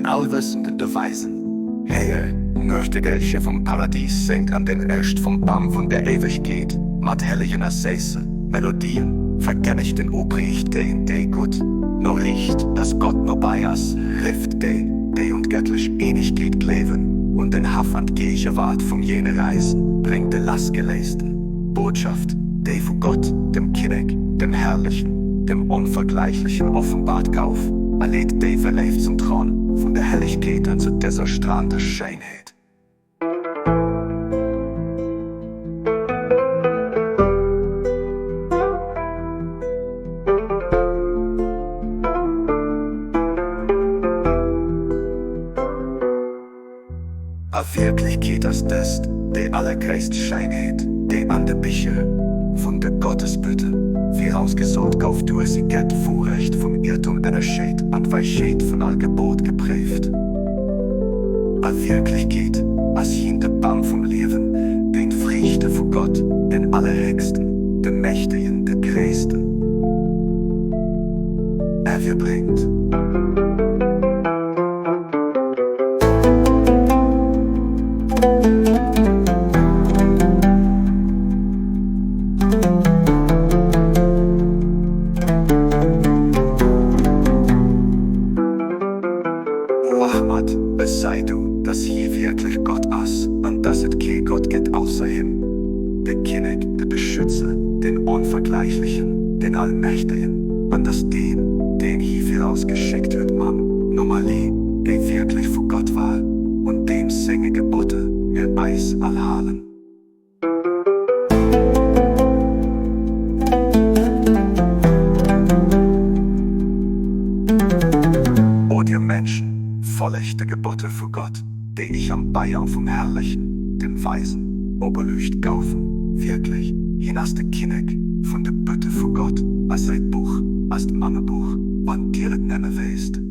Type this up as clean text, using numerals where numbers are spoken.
Den Allwëssenden, de Weisen. Héier, d'Nuechtegellche vum Paradis séngt an den Äscht vum Bam vun der Éiwegkeet mat hellegen a séisse Melodien, verkennegt den Opriicht déi, déi gutt Noriicht, dass Gott nobei ass, rifft déi, déi un d'gëttlech Eenegkeet gleewen, un den Haff an d'Geegewaart vum jene Reis, bréngt de lassgeléisten Botschaft, déi vu Gott, dem Kinnek, dem Herrlechen, dem Onvergläichlechen offenbart gouf, a leet déi verléift zum Thron vun der Hellegkeet an zu dëser stralender Schéinheet. A Wierklechkeet ass dëst déi allergréisst Scheinheet, déi an de Bicher vun de Gottesbütte virausgesot gouf. Duer si gett d'Wourecht vum Iertum ënnerscheet an d'Weichheet vun all Gebot gepréift. A Wierklechkeet ass hien de Bam vum Liewen, deen d'Friichte vu Gott, den Allerhéchsten, dem Mächtegen, de Gréissten, ervirbréngt. O Ahmad, besei du, dass hie wierklech Gott ass an dass et kee Gott gëtt ausser him, de Kinnek, de Beschützer, den Onvergläichlechen, den Allmächtegen, an dass deen, deen hie viraus geschéckt huet mam Numm Ali, dee wierklech vu Gott war, un deem senge Gebote mir eis all halen. O dir Mënschen, follegt de Gebote vu Gott, déi ech am Beier vum Herrlechen, dem Weisen, oberlücht goufen, wierklech, hien ass de Kinnek vun de Bëtte vu Gott, a säi Buch ass d'Mammebuch, wann dir et nëmme wéisst.